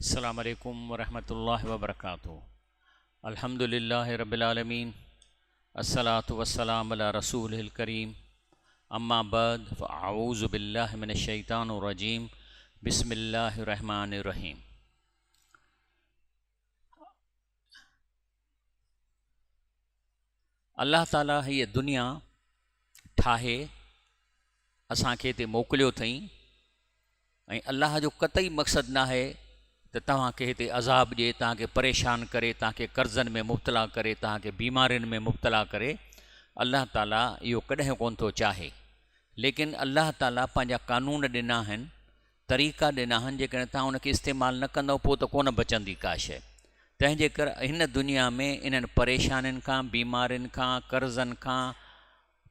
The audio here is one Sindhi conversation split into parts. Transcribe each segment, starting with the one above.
السلام عليڪم ورحمة الله وبرڪاته الحمد لله رب العالمين الصلاة والسلام علي رسوله الڪريم اما بعد فاعوذ بالله من الشيطان الرجيم بسم الله الرحمن الرحيم الله تعالي هيء دنيا ٺاهي اسان کي هتي موڪليو اٿئي ۽ الله جو قطعي مقصد ناهي ته توهان کي هتي عذاب ڏئي، توهان کي پريشان ڪري، توهان کي قرضن ۾ مبتلا ڪري، توهان کي بيمارين ۾ مبتلا ڪري، الله تعاليٰ اهو ڪڏهن ڪونه ٿو چاهي. ليڪن الله تعاليٰ پنهنجا قانون ڏنا آهن، طريقا ڏنا آهن، جيڪڏهن توهان ان کي استعمال نه ڪندؤ پوء ته ڪونه بچندي ڪا شيء. تنهن جي ڪري هن دنيا ۾ انهن پريشانين کان، بيمارين کان، قرضن کان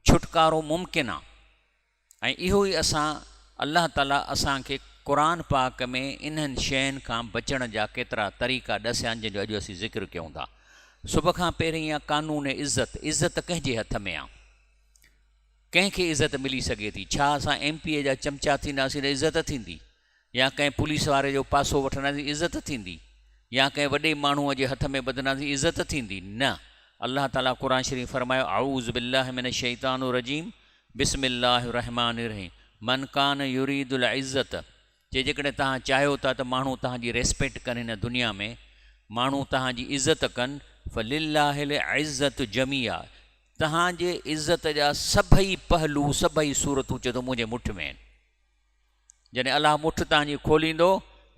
ڇوٽڪارو ممڪن آهي. ۽ اهو ئي اسان الله تعالي اسان کي قرآن پاڪ ۾ انهن شين کان بچڻ جا ڪيترا طريقا ڏسيا آهن جن جو اڄ اسين ذڪر ڪيون ٿا. سڀ کان پهرين آ قانون عزت، عزت ڪنهن جي هٿ ۾ آ؟ ڪنهن کي عزت ملي سگهي ٿي؟ ڇا اسان ايم پي اي جا چمچا ٿينداسين ته عزت ٿيندي؟ يا ڪنهن پوليس واري جو پاسو وٺنداسين عزت ٿيندي؟ يا ڪنهن وڏي ماڻهوء جي هٿ ۾ ٻڌنداسين عزت ٿيندي؟ نه! الله تعاليٰ قرآن شريف فرمايو، اعوذ بالله من الشيطان الرجيم بسم الله الرحمٰن الرحيم من ڪان يريد العزت چي جيڪڏهن توهان چاهيو ٿا ته ماڻهو توهان جي ريسپيڪٽ ڪن هن دنيا ۾ ماڻهو توهان جي عزت ڪن فلله العزت جميعا توهان جي عزت جا سڀئي پهلو سڀئي صورتون چي ٿو منهنجي مٺ ۾ آهن. جڏهن الله مٺ توهان جي کوليندو،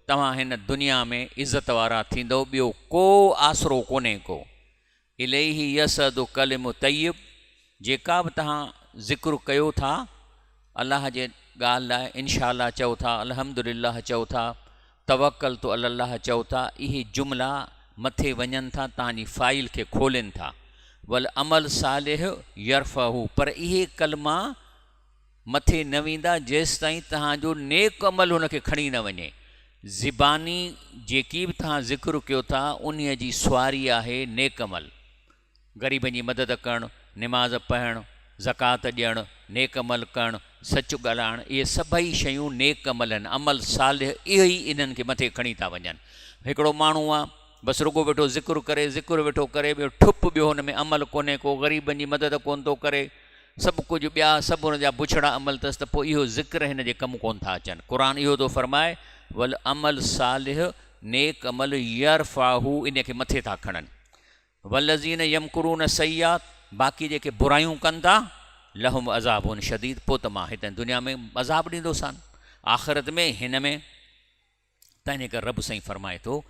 توهان هن دنيا ۾ عزت وارا ٿيندؤ، ٻيو ڪو آسرو ڪونهي ڪو. اليه يصعد الڪلم الطيب جيڪا به توهان ذڪر ڪيو ٿا الله جي ڳالهه لاء انشاء الله چئو ٿا، الحمد لله چئو ٿا، توڪلت علي الله چئو ٿا، اهي جملا مٿي وڃن ٿا توهان جي فائل کي کولين ٿا. والعمل صالح يرفعه پر اهي ڪلما مٿي نه ويندا جيستائين توهان جو نيڪ عمل هن کي کڻي نه وڃي. زباني جيڪي به توهان ذڪر ڪيو ٿا انهيء جي سواري آهي نيڪ عمل. غريبن جي مدد ڪرڻ، نماز پڙهڻ، زڪوات ڏيڻ، نيڪ عمل ڪرڻ، سچ ڳالهائڻ اهي سڀئي شيون نيڪ عمل آهن، عمل صالح اهي ئي انهن کي مٿي کڻي ٿا وڃن. هڪڙو ماڻهو آ بس رڳو ويٺو ذڪر ڪري، ذڪر ويٺو ڪري ٻيو ٺپ ٻيو هن ۾ عمل ڪونهي ڪو، غريبن جي مدد ڪونه ٿو ڪري، سڀ ڪجهه ٻيا سڀ ان جا بڇڙا عمل اٿس ته پوء اهو ذڪر هن جي ڪم ڪونه ٿا اچن. قرآن اهو ٿو فرمائي، والعمل صالح نيڪ عمل يرفعه ان کي مٿي ٿا کڻن. والذين يمڪرون السيئات باقي جيڪي برايون ڪن ٿا لهم عذاب شديد پوء ته مان هت دنيا ۾ عذاب ڏيندوسان آخرت ۾ هن ۾. تنهنجي ڪري رب سائين فرمائي ٿو،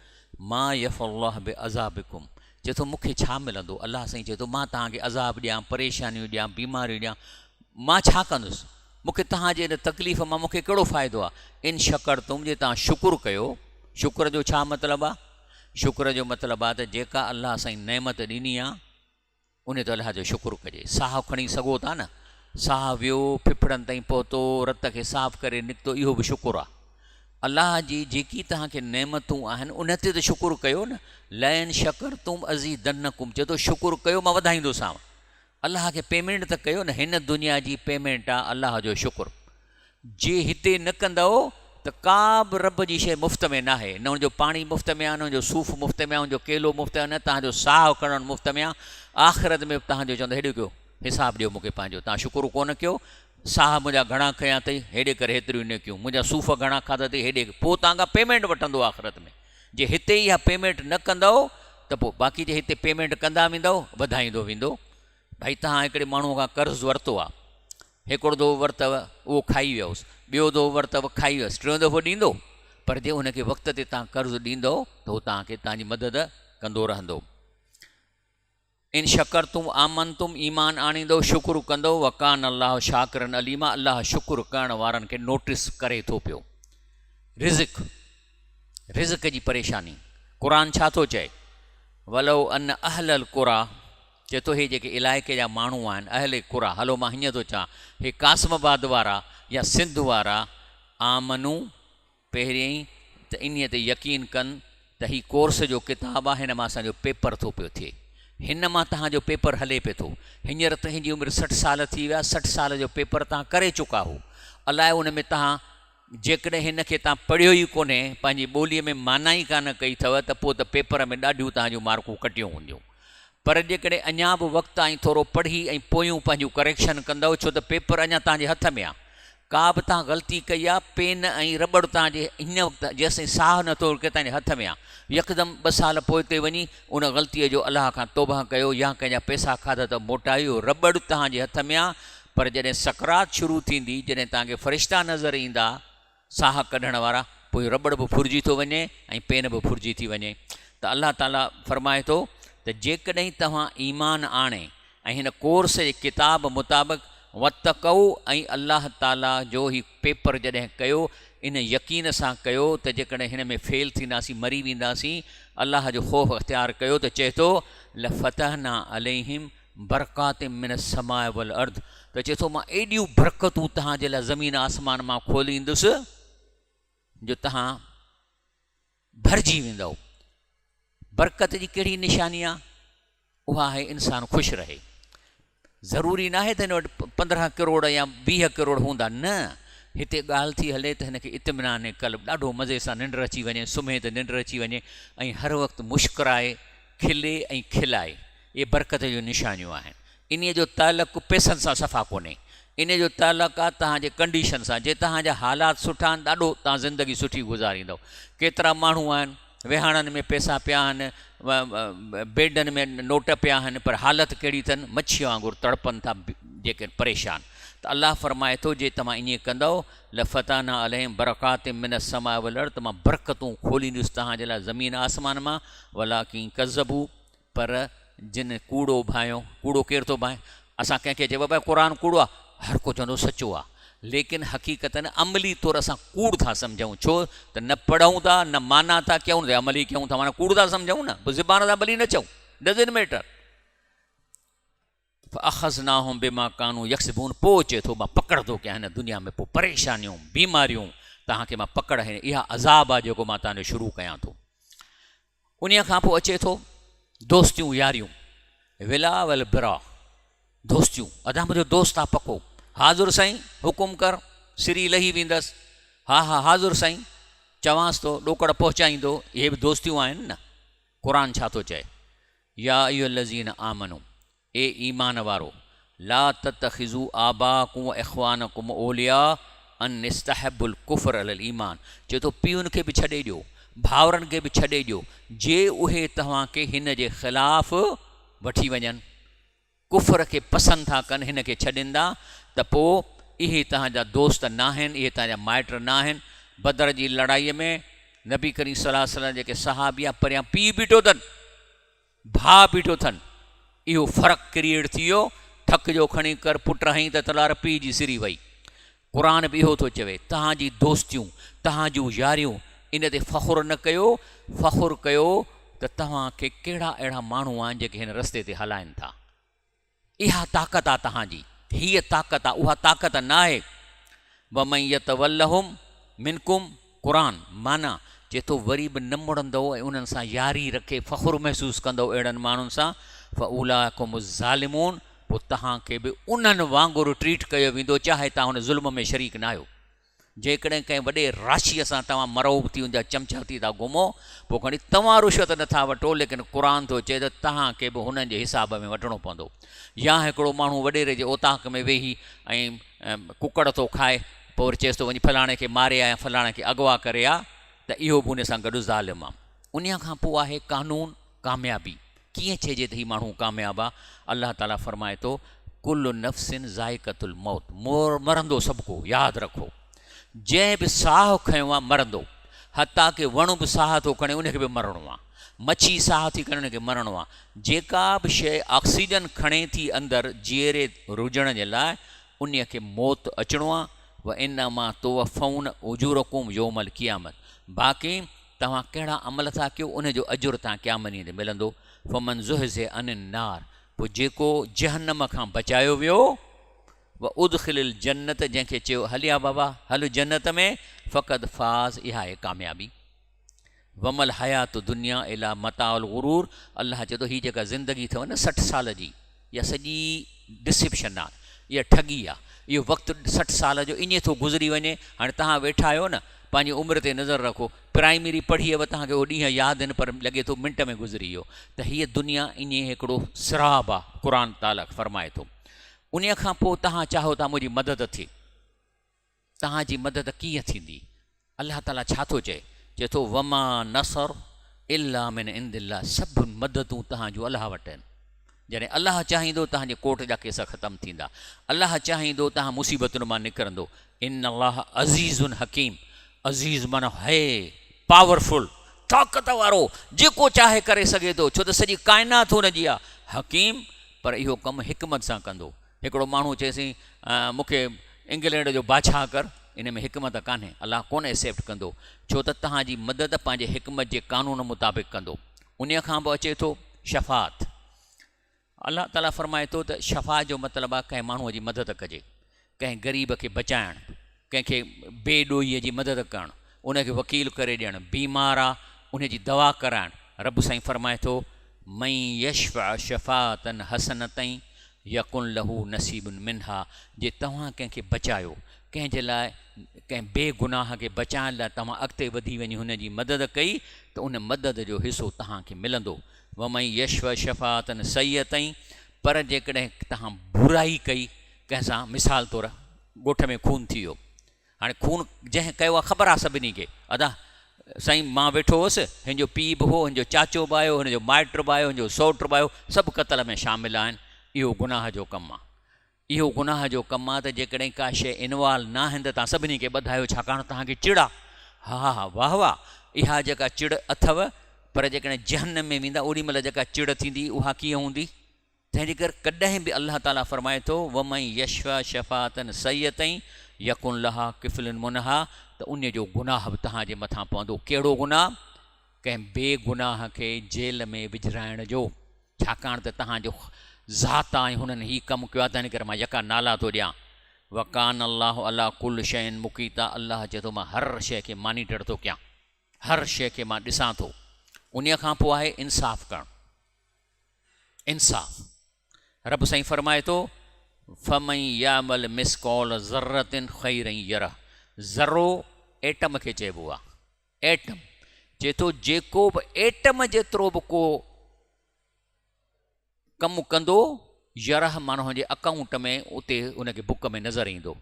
ما يفعل الله بعذابڪم چئي ٿو مون کي ڇا ملندو؟ الله سائين چئي ٿو مان توهان کي عذاب ڏيان، پريشانيون ڏيان، بيماريون ڏيان، مان ڇا ڪندس؟ مون کي توهان جي ان تڪليف مان مون کي ڪهڙو فائدو آهي؟ ان شڪرتم جي توهان شڪر ڪيو، شڪر جو ڇا مطلب آهي؟ شڪر جو مطلب آهي ته جيڪا الله سائين نعمت ڏني آهي، انهيء تي الله جو شڪر ڪجي. ساهه کڻي سگهو ٿا نه؟ ساهه ويو، ڦڦڙن تائين پهتو، رت کي صاف ڪري نڪتو، اهو به شڪر آهي. الله جي جيڪي توهان کي نعمتون آهن، ان تي ته شڪر ڪيو نه. لئن شڪرتم ازيدنڪم چئي ٿو شڪر ڪيو مان وڌائيندوسانو. الله کي پيمينٽ ته ڪيو نه، هن دنيا جي پيمينٽ آهي الله جو شڪر. جي هتي نه ڪندؤ ته ڪا به رب جي شيء مفت ۾ ناهي، نه ان جو پاڻي مفت ۾ آهي، نه ان جو صوف مفت ۾ آهي، ان جو ڪيلو مفت آهي، نه توهان جو ساهه کڻڻ مفت ۾ آهي، آخرت ۾ به توهان جو چوندو هيڏي ڪيو، حساب ڏيو مون کي پنهنجو، توهان شڪر ڪونه ڪيو، ساهه منهنجا گهڻا کنيا اٿئي، هيڏي ڪري هيتريون نيڪيون، منهنجا صوف گهڻا کاڌا اٿئي، هيڏي پوء توهان کان پيمينٽ وٺندو آخرت ۾، جي هتي اها پيمينٽ نه ڪندؤ ته پوء باقي جي هتي پيمينٽ ڪندا ويندؤ وڌائيندو ويندو، ڀائي توهان هڪڙي ماڻهوء کان قرض ورتو آهي، هڪڙو دفعو ورتو، اهو کائي ويوس، ٻيو دفعو ورتو، کائي ويس، ٽيون دفعو ڏيندو؟ پر جي ان کي وقت تي توهان قرض ڏيندؤ ته هو توهان کي توهان جي مدد ڪندو رهندو. ان شڪرتم آمنتم ايمان آڻيندؤ، شڪر ڪندؤ، وڪان الله شاڪرا عليما الله شڪر ڪرڻ وارن کي نوٽس ڪري ٿو پيو. رزق، رزق جي پريشاني، قرآن ڇا ٿو چئي؟ ولو ان اهل القريٰ چئي ٿو هي جيڪي علائقي جا ماڻهو آهن اهل قريٰ هلو مان هيئن ٿو چوان هي قاسم آباد وارا يا سنڌ وارا آمنو پهريائين ته انهيء تي يقين ڪن ته هي ڪورس جو ڪتاب آهي هن مان اسان جو پيپر ٿو پيو ٿئي هن مان توهان جو پيپر هلي پيو ٿو هينئر تنهنجي عمر 60 سال ٿي ويا 60 سال جو پيپر توهان ڪري چڪا هو الائي ان ۾ توهان جيڪڏهن هن کي توهان پڙهيو ئي ڪونهي، پنهنجي ٻوليء ۾ معنيٰ ئي ڪانه ڪئي اٿو ته پوء ته پيپر ۾ ڏاڍيون توهان جون مارڪون ڪٽيون هونديون. پر جيڪڏهن اڃا به وقت آ ۽ ٿورو پڙهي ۽ پويون پنهنجون ڪريڪشن ڪندؤ ڇو ته پيپر اڃا توهان جي هٿ ۾ آ. ڪا به توهان غلطي ڪئي آ، پين ۽ رٻڙ توهان جي هن وقت جيستائين ساهه نه ٿو رڪي توهان جي هٿ ۾ آ. يڪدم ٻه سال پوئتي وڃي ان غلطيء جو الله کان توبهه ڪيو يا ڪنهن جا پئسا کاڌا ته موٽايو، رٻڙ توهان جي هٿ ۾ آ، پر جڏهن سڪرات شروع ٿيندي، جڏهن توهان کي فرشتا نظر ايندا، ساهه ڪڍڻ وارا، پوء رٻڙ به ڦرجي ٿو وڃي ۽ پين به ڦرجي ٿي وڃي ته الله تعاليٰ فرمائي ٿو ته جيڪڏهن توهان ايمان آڻي ۽ هن ڪورس جي ڪتاب مطابق واتقوا ۽ الله تعاليٰ جو هي پيپر جڏهن ڪيو ان يقين سان ڪيو ته جيڪڏهن هن ۾ فيل ٿينداسين مري وينداسين الله جو خوف اختيار ڪيو ته چئي ٿو لفتحنا عليهم برڪات من السماء والارض ته چئي ٿو مان ايڏيون برڪتون توهان جي لاء زمين آسمان مان کوليندس جو توهان ڀرجي ويندؤ. برڪت جي ڪهڙي نشاني آ؟ اها آهي انسان خوش رهي. ضروري ناهي ته هن وٽ 15 ڪروڙ يا 20 ڪروڙ هوندا نه هتي ڳالهه ٿي هلي ته هن کي اطمينان قلب ڏاڍو مزي سان ننڊ اچي وڃي سمهي ته ننڊ اچي وڃي ۽ هر وقت مشڪرائي کلي ۽ کلائي اهي برڪت جون نشانيون آهن. انهيء جو تعلق پئسن سان صفا ڪونهي. انهيء جو تعلق آهي توهان جي ڪنڊيشن سان. جي توهان جا حالات سٺا آهن ڏاڍو توهان زندگي سٺي گذاريندؤ. ڪيترا ماڻهو آهن ويهاڻن ۾ پئسا پيا آهن، بيڊن ۾ نوٽ پيا آهن پر حالت ڪهڙي اٿن مڇيء وانگر تڙپن ٿا جيڪي پريشان. ته الله فرمائي ٿو جي توهان ائين ڪندؤ لفتحنا عليهم برڪات من السماء والارض ته مان برڪتون کوليندس توهان جي لاء زمين آسمان مان ولڪن ڪذبوا پر جن ڪوڙو ڀانئيو، ڪوڙو ڪير ٿو ڀانئي؟ اسان ڪنهن کي چئبو آهي ڀائي قرآن ڪوڙو آهي، هر ڪو چوندو سچو آهي، ليڪن حقيقتاً عملي طور اسان ڪوڙ ٿا سمجهون، ڇو ته نه پڙهون ٿا نه معنيٰ ٿا ڪيون ته عملي ڪيون ٿا معنيٰ ڪوڙ ٿا سمجهون نه، پوء زبان سان ڀلي نه چئون، ڊزنٽ ميٽر. فاخذناهم بما ڪانوا يڪسبون پوء چئي ٿو مان پڪڙ ٿو ڪيان هن دنيا ۾ پوء پريشانيون بيماريون توهان کي مان پڪڙ اها عذاب آهي جيڪو مان توهان جو شروع ڪيان ٿو. انهيء کان پوء اچي ٿو دوستيون ياريون، ولا والبرا، دوستيون، ادا منهنجو دوست آ پڪو، حاضر سائين حڪم ڪر، سري لهي ويندس، ها ها حاضر سائين، چوانس ٿو ڏوڪڙ پهچائيندو، اهي به دوستيون آهن نه، قرآن ڇا ٿو چئي، يا ايها الذين آمنو اي ايمان وارو! لا تتخذوا آباءڪم و اخوانڪم اولياء ان استحبوا الڪفر علي الايمان چئي ٿو پيئن کي به ڇڏي ڏيو، ڀائرن کي به ڇڏي ڏيو، جي اهي توهان کي هن جي خلاف وٺي وڃن، ڪفر کي پسند ٿا ڪن، هن کي ڇڏيندا ته پوء اهي توهان جا دوست ناهن، اهي توهان جا مائٽ ناهن. بدر جي لڙائيء ۾ نبي ڪريم صلي الله عليه وسلم جيڪي صحابي پريان پيء بيٺو اٿن، ڀاء بيٺو اٿن، اهو فرق ڪريئيٽ ٿي ويو، ٿڪ جو کڻي ڪر پٽ هنئين ته تلوار پيء جي سري وئي. قرآن به اهو ٿو چوي، توهان جي دوستيون، توهان جون ياريون، ان تي فخر نه ڪيو، فخر ڪيو ته توهان کي ڪهڙا اهڙا ماڻهو آهن جيڪي هن رستي تي هلائن ٿا. اها طاقت آ توهان جي، هيء طاقت آ، اها طاقت ناهي. ومن يتولهم منڪم، قرآن، معنيٰ، چئي ٿو وري به نه مڙندؤ ۽ انهن سان ياري رکي فخر محسوس ڪندؤ اهڙن ماڻهن سان، فاولئک هم الظالمون، پوء توهان کي به انهن وانگر ٽريٽ ڪيو ويندو چاهي توهان ان ظلم ۾ شريڪ ناهيو. جيڪڏهن ڪنهن وڏي راشيء سان توهان مرعوب ٿي ان جا چمچا ٿي ٿا گهمو، پوء کڻي توهان رشوت نه ٿا وٺو، ليڪن قرآن ٿو چئي ته توهان کي به هنن جي حساب ۾ وٺڻو پوندو. يا هڪڙو ماڻهو وڏيري جي اوطاق ۾ ويهي ۽ ڪڪڙ ٿو کائي، پوء وري چئيس ٿو وڃي فلاڻي کي ماري آ يا فلاڻي کي اغوا ڪري آ ته اهو به ان سان گڏ ظالم آ. انهيء کان پوء آهي قانون ڪاميابي. ڪيئن چئجي ته هي ماڻهو ڪامياب آ؟ الله تعاليٰ فرمائي ٿو، ڪل نفس ذائقة الموت، مرندو سڀ ڪو، ياد رکو جنهن به ساهه کنيو آ مرندو، حتيٰ ڪه وڻ به ساهه ٿو کڻي ان کي به مرڻو آ، مڇي ساهه ٿي کڻي ان کي مرڻو آ، جيڪا به شيء آڪسيجن کڻي ٿي اندر جيئري رجڻ جي لاء انهيء کي موت اچڻو آ، وانما توفون اجورڪم يوم القيامة باقي توهان ڪهڙا عمل ٿا ڪيو ان جو اجر توهان قيامت ڏينهن تي ملندو، فمن زحزح عن النار پوء جيڪو جهنم کان بچايو ويو، وادخل الجنة جنهن کي چيو هلي آ بابا هل جنت ۾ فقد فاز اها آهي ڪاميابي. وما الحيات الدنيا الا متاع الغرور الله چئي ٿو هي جيڪا زندگي اٿو نه 60 سال جي اها سڄي ڊسيپشن آهي اها ٺڳي آ. اهو وقت 60 سال جو ائين ٿو گذري وڃي. هاڻي توهان ويٺا آهيو نه، پنهنجي عمر تي نظر رکو. پرائمري پڙهي به توهان کي اهي ڏينهن ياد آهن پر لڳي ٿو منٽ ۾ گذري ويو. ته هيء دنيا ائين هڪڙو سراب آ، قرآن تعاليٰ فرمائي ٿو. انهيء کان پوء توهان چاهيو ٿا منهنجي مدد ٿئي. توهان جي مدد ڪيئن ٿيندي؟ الله تعاليٰ ڇا ٿو چئي؟ چئي ٿو، وما نصر الا من عند الله سڀ مددون توهان جون الله وٽ آهن. جڏهن الله چاهيندو توهان جي ڪورٽ جا ڪيس ختم ٿيندا. الله چاهيندو توهان مصيبتن مان نڪرندو. ان الله عزيز حڪيم عزيز معنيٰ هي پاورفل، طاقت وارو، جيڪو چاهي ڪري سگهي ٿو، ڇو ته سڄي ڪائنات هن جي آهي. حڪيم پر اهو ڪم حڪمت سان ڪندو. هڪڙو ماڻهو چئي سائين مون کي انگلينڊ جو بادشاهه ڪر، ان ۾ حڪمت ڪانهي، الله ڪونه ايسيپٽ ڪندو، ڇو ته توهان جي مدد پنهنجي حڪمت جي قانون مطابق ڪندو. انهيء کان به اچي ٿو شفاعت. الله تعاليٰ فرمائي ٿو ته شفاعت جو مطلب آهي ڪنهن ماڻهوء جي مدد ڪجي، ڪنهن غريب کي بچائڻ، ڪنهن کي بي ڏوهيء جي مدد ڪرڻ، ان کي وڪيل ڪري ڏيڻ، بيمار آ ان جي دوا ڪرائڻ. رب سائين فرمائي ٿو، من يشفع شفاعة حسنة يڪن له نصيب منها جي توهان ڪنهن کي بچايو، ڪنهن جي لاء ڪنهن بي گناهه کي بچائڻ لاء توهان اڳتي وڌي وڃي هن جي مدد ڪئي ته ان مدد جو حصو توهان کي ملندو. ومن يشفع شفاعة سيئة پر جيڪڏهن توهان برائي ڪئي ڪنهن سان مثال طور ڳوٺ ۾ خون ٿي ويو هاڻي خون جنهن ڪيو آهي خبر آهي سڀني کي ادا سائين مان ويٺو هوس هن جو پيء به هو هن جو چاچو به آيو هن جو مائٽ به آيو هن جو سئوٽ به آيو سڀ قتل ۾ شامل آهن اهو گناهه جو ڪم آهي اهو گناهه جو ڪم آهي ته جيڪڏهن ڪا شيء انوالو نه آهن ته تان سڀني کي ٻڌايو ڇاڪاڻ توهان کي چڙ آهي ها ها واهه واهه اها جيڪا چڙ اٿو پر جيڪڏهن جهنم ۾ ويندا اوڏي مهل جيڪا چڙ ٿيندي اها ڪيئن هوندي تنهن جي ڪري ڪڏهن به الله تعاليٰ فرمائي ٿو، ومن يشفع شفاعة سيئة يڪن لها ڪفل منها ته ان جو گناهه به توهان جي مٿان پوندو. ڪهڙو گناهه؟ ڪنهن بي گناهه کي جيل ۾ وجهرائڻ جو. ڇاڪاڻ ته توهان جو ذات آهي هنن هي ڪم ڪيو آهي تنهن ڪري مان يڪا نالا ٿو ڏيان. وڪان الله علي ڪل شيء مقيتا الله چئي ٿو مان هر شيء کي مانيٽر ٿو ڪيان. هر شيء کي مان ڏسان ٿو. انهيء کان پوء آهي انصاف ڪرڻ. انصاف. رب سائين فرمائي ٿو، فمن يعمل مثقال ذرة خيرا يره ذرو ايٽم کي چئبو آ ايٽم چئي ٿو جيڪو به ايٽم جيترو به ڪو ڪم ڪندو يره معنيٰ هن جي اڪائونٽ ۾ اتي ان کي بڪ ۾ نظر ايندو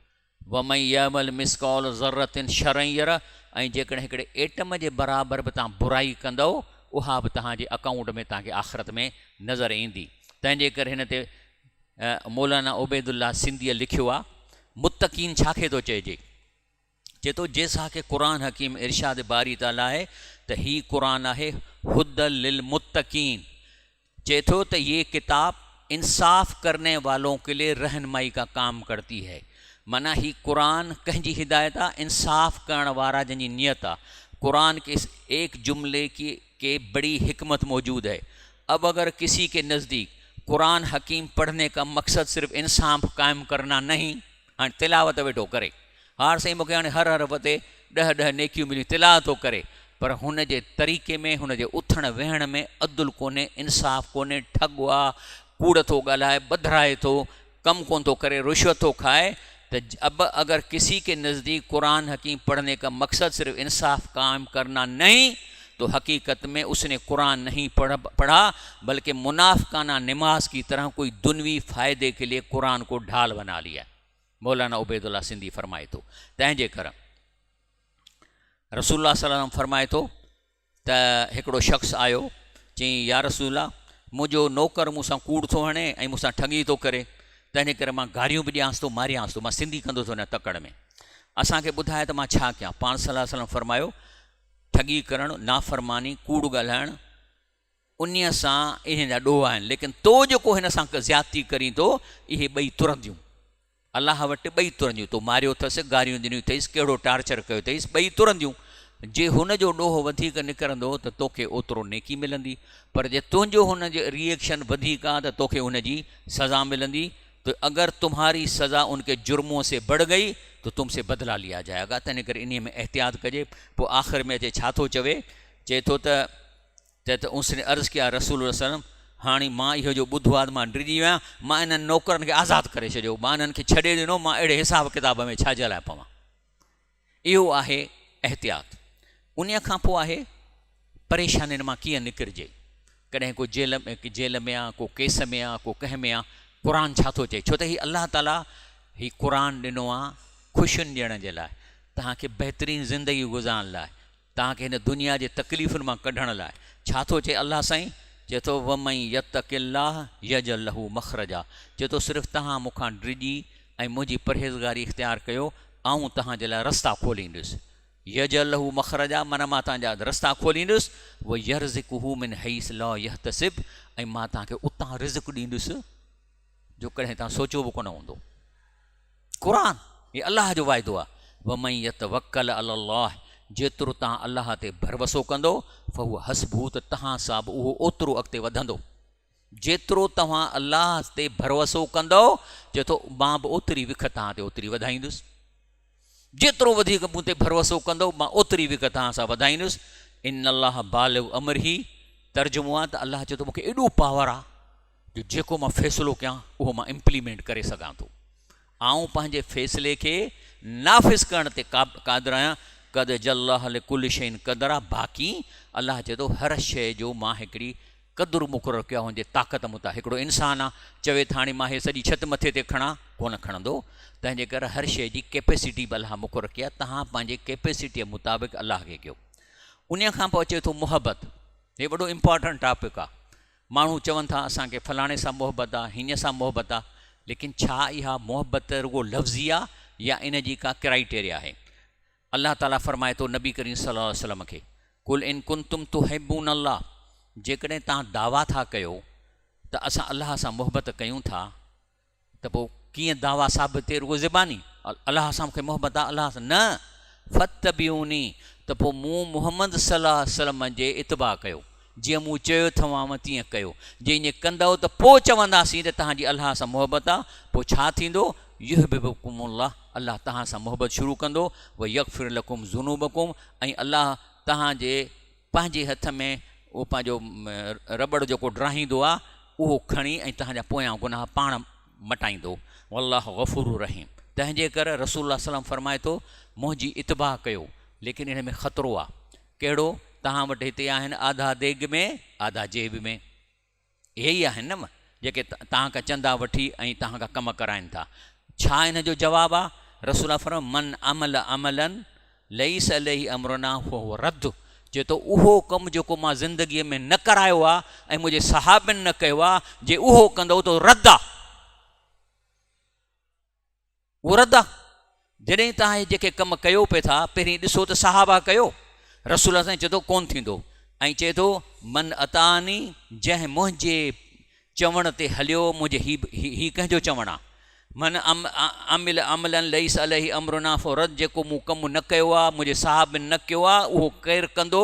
ومن يعمل مثقال ذرة شرا يره ۽ جيڪڏهن هڪڙي ايٽم جي برابر به توهان برائي ڪندؤ اها به توهان جي اڪائونٽ ۾ توهان کي آخرت ۾ نظر ايندي. تنهن جي ڪري هن تي مولانا عبيدالله سنڌيء لکيو آهي، متقين ڇا کي ٿو چئجي؟ چئي ٿو جيسا ڪه قرآن حڪيم ارشاد باري تعاليٰ آهي ته هي قرآن آهي هدي للمتقين چئي ٿو ته يه ڪتاب انصاف ڪرني والون ڪي لئي رهنمائي ڪا ڪام ڪرتي هي معنيٰ هي قرآن ڪنهن جي هدايت آ انصاف ڪرڻ وارا جن جي نيت آ قرآن ڪي اس ايڪ جملي ڪي ڪي بڙي حڪمت موجود هي اب اگر ڪسي ڪي نزديڪ قرآن حڪيم پڙهني ڪا مقصد صرف انصاف قائم ڪرنا نهين هاڻي تلاوت ويٺو ڪري. هار سائين مون کي هاڻي هر حرف تي ڏهه ڏهه نيڪيون مليون تلاوت ٿو ڪري پر هن جي طريقي ۾ هن جي اٿڻ ويهڻ ۾ عدل ڪونهي انصاف ڪونهي ٺڳ آ ڪوڙ ٿو ڳالهائي ٻڌرائي ٿو ڪم ڪونه ٿو ڪري رشوت ٿو کائي ته اب اگر ڪسي ڪي نزديڪ قرآن حڪيم پڙهني ڪا مقصد صرف انصاف قائم ڪرنا نهين تو حقيقت ۾ اس ني قرآن نهين پڙها بلڪه منافقانه نماز ڪي طرح ڪوئي دنوي فائدي ڪي ليي قرآن ڪو ڍال بنا ليا مولانا عبيدالله سنڌي فرمائي ٿو تنهن جي ڪر رسول الله صلي الله عليه وسلم فرمائي ٿو ته هڪڙو شخص آيو چيائين يا رسول الله منهنجو نوڪر مون سان ڪوڙ ٿو هڻي ۽ مون سان ٺڳي ٿو ڪري تنهن جي ڪري مان گاريون به ڏيانس ٿو ماريانس ٿو مان سنڌي ڪندو ٿو وڃان تڪڙ ۾ اسان کي ٻڌاء ته مان ڇا ڪيان پاڻ صلي الله عليه وسلم فرمايو ٺڳي ڪرڻ، نافرماني، ڪوڙ ڳالهائڻ، انهيء سان انهن جا ڏوهه آهن، ليڪن تو جيڪو هن سان زيادتي ڪرين ٿو، اهي ٻئي ترنديون. الله وٽ ٻئي ترنديون. تو ماريو اٿس، گاريون ڏنيون اٿئيس، ڪهڙو ٽارچر ڪيو اٿئيس، ٻئي ترنديون. جي هن جو ڏوهه وڌيڪ نڪرندو ته توکي اوترو نيڪي ملندي، پر جي تنهنجو هن جي ري ايڪشن وڌيڪ آ ته توکي ان جي سزا ملندي. تو اگر تمهاري سزا ان ڪي جرمون سي بڙھ گئي تو تم سي بدلا ليا جائي گا تنهن ڪري انهي ۾ احتياط ڪجي پوء آخر ۾ اچي ڇا ٿو چوي چئي ٿو ته چئي ته اس ني عرض ڪيا رسول الله صلي الله عليه وسلم هاڻي مان اهو جو ٻڌو آهي ته مان ڊڄي ويو آهيان، مان انهن نوڪرن کي آزاد ڪري ڇڏيو، مان انهن کي ڇڏي ڏنو، مان اهڙي حساب ڪتاب ۾ ڇا جي لاء پوان؟ اهو آهي احتياط. انهيء کان پوء آهي پريشانين مان ڪيئن نڪرجي. ڪڏهن ڪو جيل جيل ۾ آ، ڪو ڪيس ۾ آ، ڪو ڪنهن ۾ آ، قرآن ڇا ٿو چئي؟ ڇو ته هي الله تعاليٰ هي قرآن ڏنو آ خوشين ڏيڻ جي لاء، توهان کي بهترين زندگي گذارڻ لاء، توهان کي هن دنيا جي تڪليفن مان ڪڍڻ لاء. ڇا ٿو چئي الله سائين؟ چئي ٿو ومن يتق الله يجعل له مخرجا چئي ٿو صرف توهان مون کان ڊڄي ۽ منهنجي پرهيزگاري اختيار ڪيو، آئون توهان جي لاء رستا کوليندس. يجعل له مخرجا معنيٰ مان توهان جا رستا کوليندس، ويرزقه من حيث لا يحتسب ۽ مان توهان کي اتان رزق ڏيندس جو ڪڏهن توهان سوچيو به ڪونه هوندو. قرآن هي الله جو واعدو آهي ومن يتوڪل علي الله جيترو توهان الله تي ڀروسو ڪندو فهو حسبه ته توهان سان به اهو اوترو اڳتي وڌندو. جيترو توهان الله تي ڀروسو ڪندؤ، چئي ٿو، مان به اوتري وک توهان تي اوتري وڌائيندس. جيترو وڌيڪ مون تي ڀروسو ڪندؤ، مان اوتري وک توهان سان وڌائيندس. ان الله بالغ امره، ترجمو آهي ته الله چئي ٿو مون کي ايڏو پاور آهي جو جيڪو مان فيصلو ڪيان اهو مان امپليمينٽ ڪري سگهان ٿو. آئون پنهنجي فيصلي کي نافذ ڪرڻ تي قادر آهيان. قد جعل الله لڪل شيء قدرا، باقي الله چئي ٿو هر شيء جو مان هڪڙي قدر مقرر ڪيو آهي ان جي طاقت مطابق. هڪڙو انسان آهي چوي ته هاڻي مان هي سڄي ڇت مٿي تي کڻان، ڪونه کڻندو. تنهن جي ڪري هر شيء جي ڪيپيسٽي به الله مقرر ڪئي آهي، توهان پنهنجي ڪيپيسٽيء مطابق الله کي ڪيو. انهيء کان پوء اچي ٿو محبت. هي وڏو امپارٽنٽ ٽاپڪ آهي. ماڻهو چون ٿا اسان کي فلاڻي سان محبت آهي، هينئن سان محبت آهي، ليڪن ڇا اها محبت رڳو لفظي آهي يا ان جي ڪا ڪرائيٽيريا آهي؟ الله تعاليٰ فرمائي ٿو نبي ڪريم صلي الله عليه وسلم کي، قل ان ڪنتم تحبون الله جيڪڏهن توهان دعويٰ ٿا ڪيو ته اسان الله سان محبت ڪيون ٿا ته پوء ڪيئن دعويٰ ثابت ٿئي رڳو زباني الله سان مون کي محبت آهي الله سان نه فاتبعوني ته پوء مون محمد صلي الله عليه وسلم جي اتباع ڪيو جيئن مون چيو اٿوانو تيئن ڪيو جي ائين ڪندؤ ته پوء چونداسين ته توهان جي الله سان محبت آهي پوء ڇا ٿيندو يحببڪم الله الله توهان سان محبت شروع ڪندو ويغفر لڪم ذنوبڪم ۽ الله توهان جي پنهنجي هٿ ۾ اهو پنهنجو رٻڙ جيڪو ڊاهيندو آهي اهو کڻي ۽ توهان جا پويان گناهه پاڻ مٽائيندو والله غفور رحيم تنهن جي ڪري رسول الله صلي الله فرمائي ٿو منهنجي اتباع ڪيو ليڪن ان ۾ خطرو آهي ڪهڙو توهان وٽ هتي آهن آڌا ديڳ ۾ آڌا جيب ۾ اهي ئي آهن نه جيڪي توهان کان چندا وٺي ۽ توهان کان ڪم ڪرائين ٿا. ڇا ان جو جواب آ؟ رسول الله فرمايو، من عمل عملا ليس عليه امرنا فهو رد چئي ٿو اهو ڪم جيڪو مان زندگيء ۾ نه ڪرايو آ ۽ منهنجي صحابين نه ڪيو آ، جي اهو ڪندؤ ته رد آ. اهو رد آ. جڏهن توهان هي جيڪي ڪم ڪيو پئي ٿا، پهرين ڏسو ته صحابه ڪيو؟ رسول الله سائين چئي ٿو ڪونه ٿيندو ۽ چئي ٿو من اطاعني جنهن منهنجي چوڻ تي هليو منهنجي هي هي ڪنهن جو چوڻ آ؟ من عمل عملا ليس عليه امرنا فهو رد جيڪو مون ڪم نه ڪيو آ، منهنجي صحابين نه ڪيو آ، اهو ڪير ڪندو؟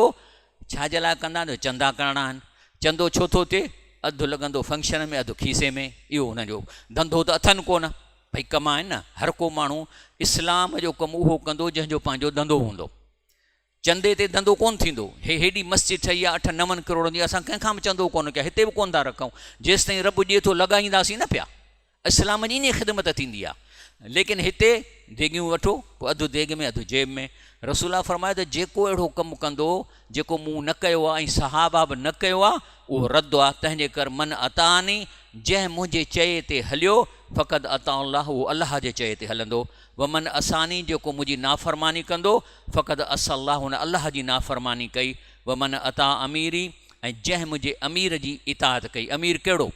ڇا جي لاء ڪندا آهن؟ چندا ڪرڻا آهن. چندو ڇو ٿو ٿئي؟ اڌ لڳندو فنڪشن ۾ اڌ کيسي ۾. اهو هنن جو ڌنڌو ته اٿن ڪونه. ڀئي ڪم آهن نه. هر ڪو ماڻهو اسلام جو ڪم اهو ڪندو جنهن جو پنهنجو ڌنڌو هوندو. چندي تي ڌنڌو ڪونه ٿيندو. هي هيڏي مسجد ٺهي آهي اٺ نون ڪروڙن جي اسان ڪنهن کان به چندو ڪونه ڪيو هتي به ڪونه ٿا رکون. جيستائين رب ڏئي ٿو لڳائينداسين نه پيا. اسلام جي انهيء خدمت ٿيندي آهي. ليڪن هتي ديڳيون وٺو، پوء اڌ ديڳ ۾ اڌ جيب ۾. رسول الله فرمايو ته جيڪو اهڙو ڪم ڪندو، جيڪو مون نه ڪيو آهي ۽ صحابه به نه ڪيو آهي، اهو رد آهي، تنهن جي ڪر من اطاعني، جنهن منهنجي چئي تي هليو، فقد اطاع الله، اهو الله جي چئي تي هلندو، ومن عصاني، جيڪو منهنجي نافرماني ڪندو، فقد عصي الله، هن الله جي نافرماني ڪئي، ومن اطاع اميري، ۽ جنهن منهنجي امير جي اطاعت ڪئي، امير ڪهڙو؟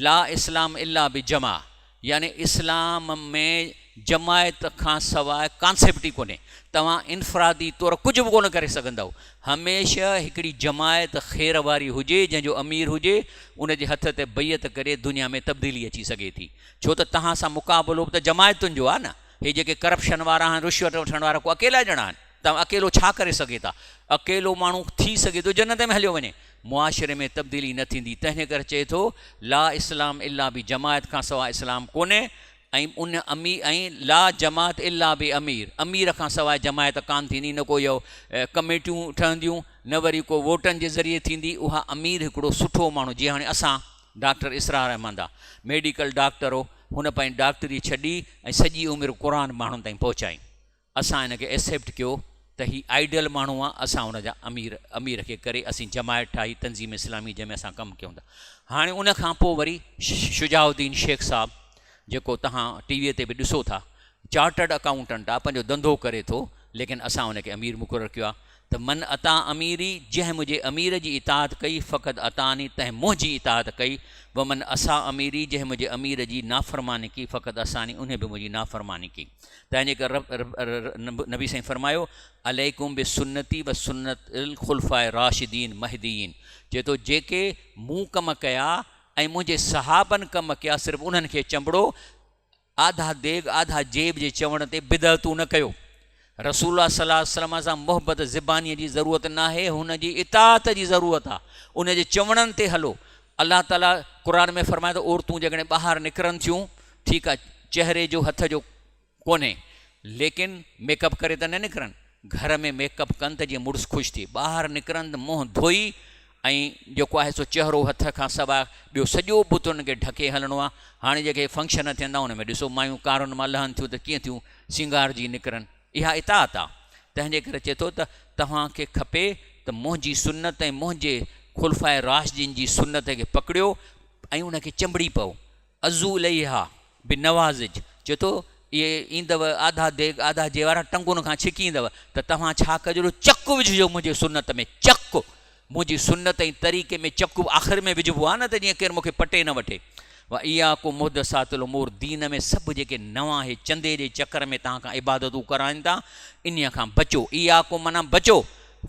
لا اسلام الا بجماعه يعني اسلام ۾ جماعت کان سواء ڪانسيپٽ ئي ڪونهي. توهان انفرادي طور ڪجهه به ڪونه ڪري سگهندؤ. هميشه هڪڙي جماعت خير واري هجي جنهن جو امير هجي ان جي هٿ تي بيعت ڪري دنيا ۾ تبديلي اچي سگهي ٿي. ڇو ته توهان سان مقابلو به ته جماعتن جو آهي نه. هي جيڪي ڪرپشن وارا آهن رشوت وٺڻ وارا ڪو اڪيلا ڄڻا آهن. توهان اڪيلو ڇا ڪري سگهي ٿا؟ اڪيلو ماڻهو ٿي سگهي ٿو جنت ۾ هليو وڃي، معاشري ۾ تبديلي نه ٿيندي، تنهن ڪري چئي ٿو، لا اسلام الا بجماعت کان سواء اسلام ڪونهي ۽ ان امي ۽ لا جماعت الا بامير، امير کان سواء جماعت ڪانه ٿيندي، نه ڪو اهو ڪميٽيون ٺهنديون، نه وري ڪو ووٽن جي ذريعي ٿيندي، اها امير هڪڙو سٺو ماڻهو جيئن هاڻي اسان. ڊاڪٽر اسرار احمد آ، ميڊيڪل ڊاڪٽر هو، هن پنهنجي ڊاڪٽري ڇڏي ۽ سڄي عمر قرآن ماڻهن تائين پهچائين. اسان هن کي ايڪسيپٽ ڪيو ته هي آئيڊيل ماڻهو آ، اسان هن جا امير امير کي ڪري اسين جماعت ٺاهي تنظيم اسلامي جنهن ۾ اسان ڪم ڪيون ٿا. هاڻي ان کان پوء وري شجاع الدين شيخ صاحب جيڪو توهان ٽي وي تي به ڏسو ٿا چارٽرڊ اڪائونٽنٽ آ پنهنجو ڌنڌو ڪري ٿو ليڪن اسان ان کي امير مقرر ڪيو آ ته من اطاع اميري جنهن منهنجي امير جي اطاعت ڪئي فقد اطاعني تنهن منهنجي اطاعت ڪئي ومن عصا اميري جنهن منهنجي امير جي نافرماني ڪئي فقد عصاني انهي به منهنجي نافرماني ڪئي تنهن جي ڪري نبي سائين فرمايو عليڪم بسنتي وسنت الخلفاء الراشدين مهديين چئي ٿو جيڪي مون ڪم ڪيا ۽ منهنجي صحابن ڪم ڪيا صرف انهن کي چنبڙو، آڌا ديڳ آڌا جيب جي چوڻ تي بدعتون نه ڪيو. رسول الله صلي الله عليه وسلم سان محبت زبانيء جي ضرورت ناهي، هن جي اطاعت جي ضرورت آ، ان جي چوڻن تي هلو. الله تعاليٰ قرآن ۾ فرمائي ٿو عورتون جيڪڏهن ٻاهر نڪرن ٿيون ٺيڪ آ چهري جو هٿ جو ڪونهي ليڪن ميڪ اپ ڪري ته نه نڪرن، گهر ۾ ميڪ اپ ڪن ته جيئن مڙس خوش ٿئي، ٻاهر نڪرن ته منهن ڌوئي ۽ جيڪو آهي سو چهرو هٿ کان سواء ٻيو سڄو بت انهن کي ڍڪي هلڻو آهي. هاڻي جيڪي فنڪشن ٿين ٿا ان ۾ ڏسو مايون ڪارن مان لهن ٿيون ته ڪيئن ٿيون سينگارجي نڪرن، اها اطاعت آهي. تنهن جي ڪري چئي ٿو ته توهان کي کپي ته منهنجي سنت ۽ منهنجي خلفاء راشدين جي سنت کي پڪڙيو ۽ ان کي چنبڙي پئو. عضو اليها بنوازج، چئي ٿو، اهي ايندؤ آڌا ديڳ آڌا جي وارا ٽنگن کان ڇڪي ايندؤ ته توهان ڇا ڪجو چڪ وجهجو منهنجي سنت ۾ چڪ منهنجي سنت ۽ طريقي ۾ چڪ آخر ۾ وجهبو آهي نه ته جيئن ڪير مون کي پٽي نه وٺي واياڪم محدثات الامور دين ۾ سڀ جيڪي نوان اهي چندي جي چڪر ۾ توهان کان عبادتون ڪرائين ٿا انهيء کان بچو اياڪم معنيٰ بچو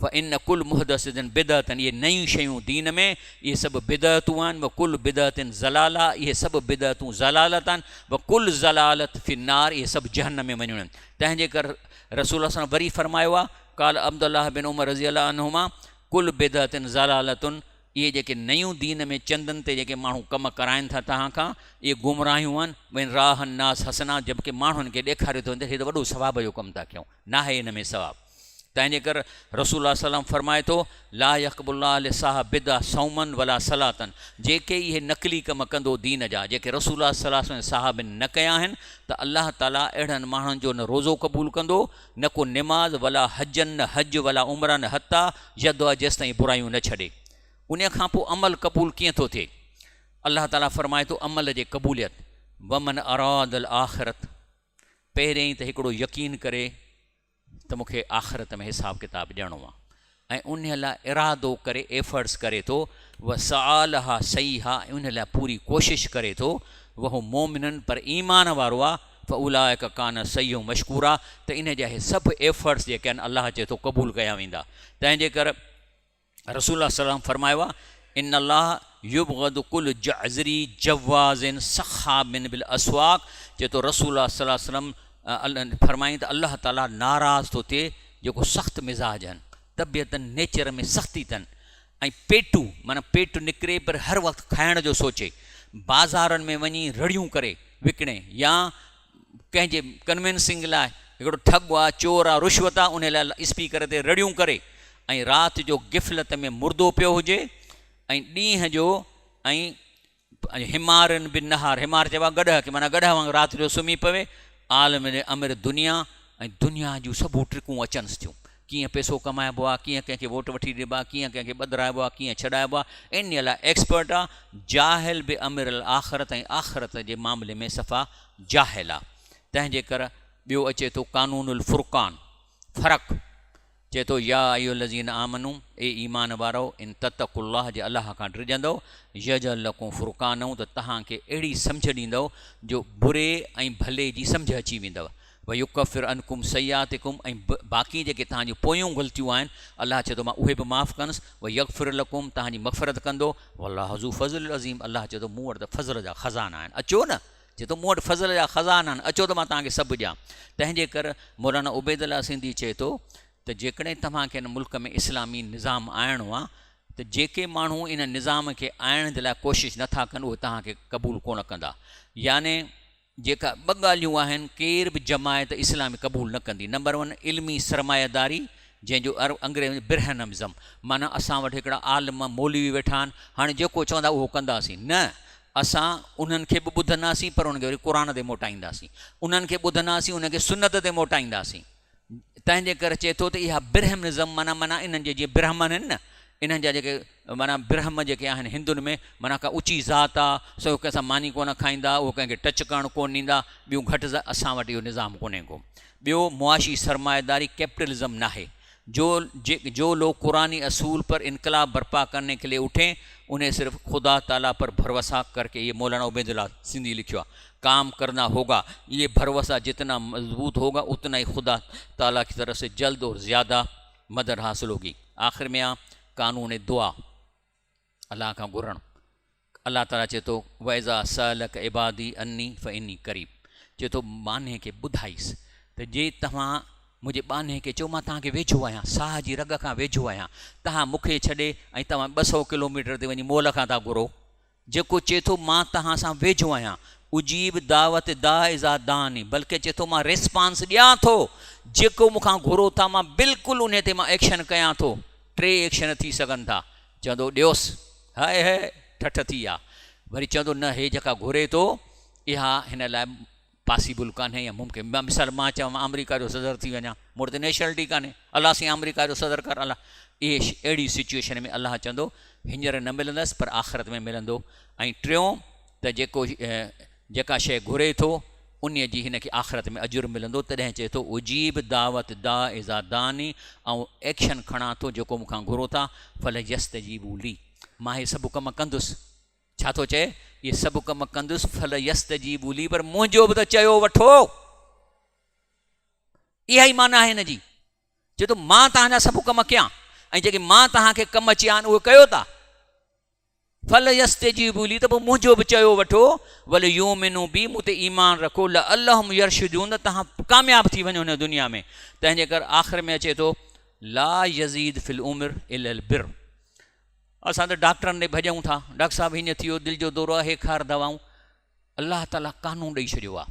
فان ڪل محدثة بدعة اهي نيون شيون دين ۾ اهي سڀ بدعتون آهن وڪل بدعة ضلالة اهي سڀ بدعتون ضلالت آهن وڪل ضلالة في النار اهي سڀ جهنم ۾ وڃڻيون آهن تنهن جي ڪر رسول الله صلي الله وري فرمايو آهي قال عبد الله بن عمر رضي الله عنهما ڪل بدعة ضلالة اهي جيڪي نيون دين ۾ چندن تي جيڪي ماڻهو ڪم ڪرائن ٿا توهان کان اهي گمراهيون آهن وان راها الناس حسنا جبڪه ماڻهن کي ڏيکاريو ٿو وڃي ته هي ته وڏو ثواب جو ڪم ٿا ڪيون ناهي ان ۾ ثواب. تنهن جي ڪر رسول الله صلي الله عليه وسلم فرمائي ٿو، لا يقبل الله لصاحب بدعة صوما ولا صلاة جيڪي اهي نقلي ڪم ڪندو دين جا جيڪي رسول الله صلي الله عليه وسلم جي صحابين نه ڪيا آهن ته الله تعالي اهڙن ماڻهن جو نه روزو قبول ڪندو نه ڪو نماز ولا حجا نه حج ولا عمرا حتي يدع جيستائين برايون نه ڇڏي. انهي کان پوء عمل قبول ڪيئن ٿو ٿئي؟ الله تعالي فرمائي ٿو عمل جي قبوليت ومن اراد الاخرة پهريائين ته هڪڙو يقين ڪري ته مون کي آخرت ۾ حساب ڪتاب ڏيڻو آهي ۽ انهي لاء ارادو ڪري ايفرٽس ڪري ٿو وسعا لها سعيها ۽ انهي لاء پوري ڪوشش ڪري ٿو وهو مؤمن پر ايمان وارو آهي فاولئک ڪان سعيهم مشڪورا ته انهي جا اهي سڀ ايفرٽس جيڪي آهن الله چئي ٿو قبول ڪيا ويندا تنهن جي ڪر رسول الله صلي الله عليه وسلم فرمايو آهي، ان الله يبغض ڪل جعزري جواز سخاب بالاسواق چئي ٿو رسول الله صلي الله عليه وسلم فرمائين ته الله تعالي ناراض ٿو ٿئي جيڪو سخت مزاج آهن طبيعت نيچر ۾ سختي اٿن ۽ پيٽو معنيٰ پيٽ نڪري پر هر وقت کائڻ جو سوچي بازارن ۾ وڃي رڙيون ڪري وڪڻي يا ڪنهن جي ڪنوينسنگ لاء هڪڙو ٺڳ آ، چور آ، رشوت آ، انهي لاء اسپيڪر تي رڙيون ڪري ۽ رات جو غفلت ۾ مردو پيو هجي ۽ ڏينهن جو ۽ حمار بالنهار، حمار چئبو آ گڏهه کي، معنيٰ گڏهه وانگر رات جو سمهي پوي، عالم امر دنيا ۽ دنيا جون سڀ ٽرڪون اچنس ٿيون. ڪيئن پئسو ڪمائبو آ، ڪيئن ڪنهن کي ووٽ وٺي ڏبا، ڪيئن ڪنهن کي ٻڌرائبو آ، ڪيئن ڇڏائبو آ، انهيء لاء ايڪسپرٽ آ، جاهل بامر الاخرت ۽ آخرت جي معاملي ۾ صفا جاهل آ. تنهن جي ڪر ٻيو اچي ٿو قانون الفرقان، فرق، چئي ٿو يا ايها الذين آمنو اي ايمان وارؤ ان تتقوا الله جي الله کان ڊڄندؤ يجعل لڪم فرقانا ته توهان کي اهڙي سمجهه ڏيندؤ جو بري ۽ ڀلي جي سمجهه اچي ويندؤ ويڪفر عنڪم سيئاتڪم ۽ باقي جيڪي توهان جون پويون غلطيون آهن الله چئي ٿو مان اهي به معاف ڪندس ويغفر لڪم توهان جي مغفرت ڪندو والله ذو فضل عظيم الله چئي ٿو مون وٽ ته فضل جا خزانا آهن اچو نه چئي ٿو مون وٽ فضل جا خزانا آهن اچو ته مان توهان کي سڀ ڏيان تنهن جي ڪر مولانا عبيد الله سنڌي چئي ٿو ته جيڪڏهن توهان کي هن ملڪ ۾ اسلامي نظام آڻڻو آهي ته جيڪي ماڻهو ان نظام کي آڻڻ جي لاء ڪوشش نٿا ڪن اهي توهان کي قبول ڪونه ڪندا يعني جيڪا ٻه ڳالهيون آهن ڪير به جماعت اسلامي قبول نه ڪندي نمبر ون علمي سرمايه داري جنهن جو انگريزي ۾ برهنمزم معنيٰ اسان وٽ هڪڙا عالم مولوي ويٺا آهن هاڻي جيڪو چوندا اهو ڪنداسين نه اسان انهن کي به ٻڌنداسين پر انهن کي وري قرآن تي موٽائينداسين انهن کي ٻڌنداسين انهن کي سنت تي موٽائينداسين تنهن جي ڪري چئي ٿو ته اها برهمنزم معنيٰ معنيٰ انهن جي جيئن برهمن آهن نه انهن جا جيڪي معنيٰ برهم جيڪي آهن هندن ۾ معنيٰ ڪا اچي ذات آ سو ڪنهن سان ماني ڪونه کائيندا اهو ڪنهن کي ٽچ ڪرڻ ڪونه ڏيندا ٻيون گهٽ اسان وٽ اهو نظام ڪونهي ڪو ٻيو معاشي سرمائيداري ڪيپٽلزم ناهي جو جو لوگ قرآني اصول پر انقلاب برپا ڪرني ڪي لئي اٺين انهي صرف خدا تعالي پر ڀروسا ڪر ڪي يه مولانا عبيدالله سنڌي لکيو آ ڪام ڪرنا هوگا يه ڀروسا جتنا مضبوط هوگا اتنا ئي خدا تعالي ڪي طرف سي جلد اور زياده مدد حاصل هوگي آخر ۾ آ قانون دعا الله کان گهرڻ الله تعاليٰ چئي ٿو واذا سالک عبادي عني فاني قريب چئي ٿو ٻانهي کي ٻڌائيس ته جي توهان منهنجي ٻانهي کي چئو مان توهان کي ويجهو آهيان ساهه جي رڳ کان ويجهو آهيان توهان مون کي ڇڏي ۽ توهان 200 ڪلوميٽر تي وڃي مول کان ٿا گهرو جيڪو چئي ٿو مان توهان سان ويجهو آهيان اجيب دعوت داع اذا دعاني بلڪه چئي ٿو مان ريسپانس ڏيان ٿو جيڪو مون کان گهرو ٿا مان بلڪل انهي تي مان ايڪشن ڪيان ٿو ٽي ايڪشن ٿي سگهن ٿا چوندو ڏيوس هاء هاء ٺٺ ٿي آ وري چوندو نه هي جيڪا گهري ٿو اها هن لاء پاسيبل ڪانهي يا ممڪن مثال مان چوان مان آمريڪا جو صدر ٿي وڃان مون وٽ ته نيشنلٽي ڪانهي الله سائين آمريڪا جو صدر ڪر الله اهي اهڙي سچويشن ۾ الله چوندو هينئر نه ملندس پر آخرت ۾ ملندو ۽ ٽيون ته جيڪو جيڪا شيء گهري ٿو انهيء جي هن کي آخرت ۾ اجر ملندو تڏهن چئي ٿو اجيب دعوت داع اذا دعاني آئون ايڪشن کڻان ٿو جيڪو مون کان گهرو ٿا فليستجيبوا لي مان هي سڀ ڪم ڪندس ڇا ٿو چئي اهي سڀ ڪم ڪندس فليستجيبوا لي پر منهنجو به ته چيو وٺو اها ئي معنيٰ آهي هن جي چئي ٿو مان توهان جا سڀ ڪم ڪيان ۽ جيڪي مان توهان کي ڪم چيا آهن اهي ڪيو ٿا فليستجيبوا لي ته پوء منهنجو به چيو وٺو، وليؤمنوا بي مون تي ايمان رکو، لعلهم يرشدون ته توهان ڪامياب ٿي وڃو هن دنيا ۾. تنهن جي ڪري آخر ۾ اچي ٿو لا يزيد في العمر الا البر. اسان ته ڊاڪٽرن ڏي ڀڄون ٿا، ڊاڪٽر صاحب هيئن ٿي ويو، دل جو دورو آهي، هي کار دوائون. الله تعاليٰ قانون ڏئي ڇڏيو آهي.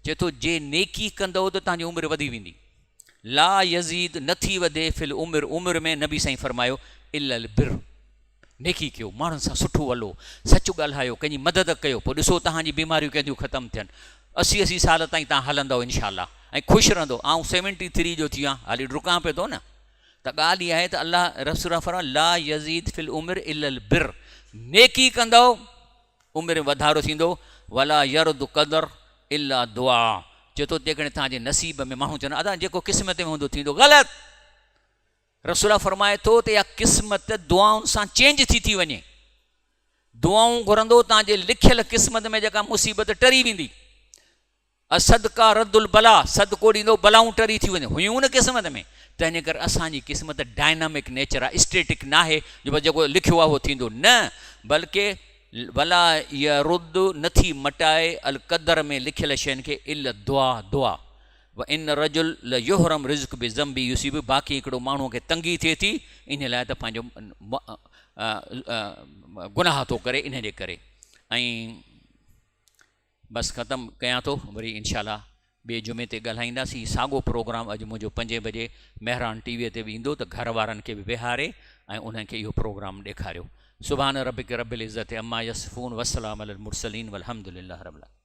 چئي ٿو جي نيڪي ڪندؤ ته توهان جي عمر وڌي ويندي. لا يزيد نه ٿي وڌي في العمر عمر ۾ نبي سائين فرمايو الا البر نيڪي ڪيو ماڻهن سان سٺو هلو سچ ڳالهايو ڪنهن جي مدد ڪيو پوء ڏسو توهان جي بيماريون ڪنهن ٿيون ختم ٿين اسي اسي سال تائين توهان هلندؤ انشاء الله ۽ خوش رهندو آئون سيونٽي ٿري جو ٿي ويو آهيان حالي ڊڪان پيو ٿو نه ته ڳالهه اها آهي ته الله رسول الله فرمايو لا يزيد في العمر الا البر نيڪي ڪندؤ عمر ۾ وڌارو ٿيندو، ولا يرد قدر الا دعاء چئي ٿو جيڪڏهن توهان جي نصيب ۾ ماڻهو چون ادا جيڪو قسمت ۾ هوندو ٿيندو غلط رسول الله فرمائي ٿو ته اها قسمت دعائن سان چينج ٿي ٿي وڃي دعائون گهرندو توهان جي لکيل قسمت ۾ جيڪا مصيبت ٽري ويندي الصدقه رد البلاء، صدقو ڏيندو بلائون ٽري ٿيون وڃن، هيون نه قسمت ۾، تنهنجي ڪري اسان جي قسمت ڊائنامڪ نيچر آهي، اسٽيٽڪ ناهي جو بس جيڪو لکيو آهي اهو ٿيندو، نه بلڪه ولا يرد نه ٿي مٽائي القدر ۾ لکيل شين کي الا الدعاء دعا، وان الرجل ليحرم رزق بذنب يصيبه باقي هڪڙو ماڻهو کي تنگي ٿئي ٿي انهي لاء ته پنهنجو گناهه ٿو ڪري انهي جي ڪري ۽ بس ختم ڪيان ٿو وري انشاء الله ٻئي جمعي تي ڳالهائينداسين هي ساڳو پروگرام اڄ منهنجو پنجين بجي مهراڻ ٽي وي تي به ايندو ته گهر وارن کي به ويهاري ۽ انهن کي اهو پروگرام ڏيکاريو سبحان ربک رب العزت عما يصفون وسلام علي المرسلين والحمد لله رب العالمين.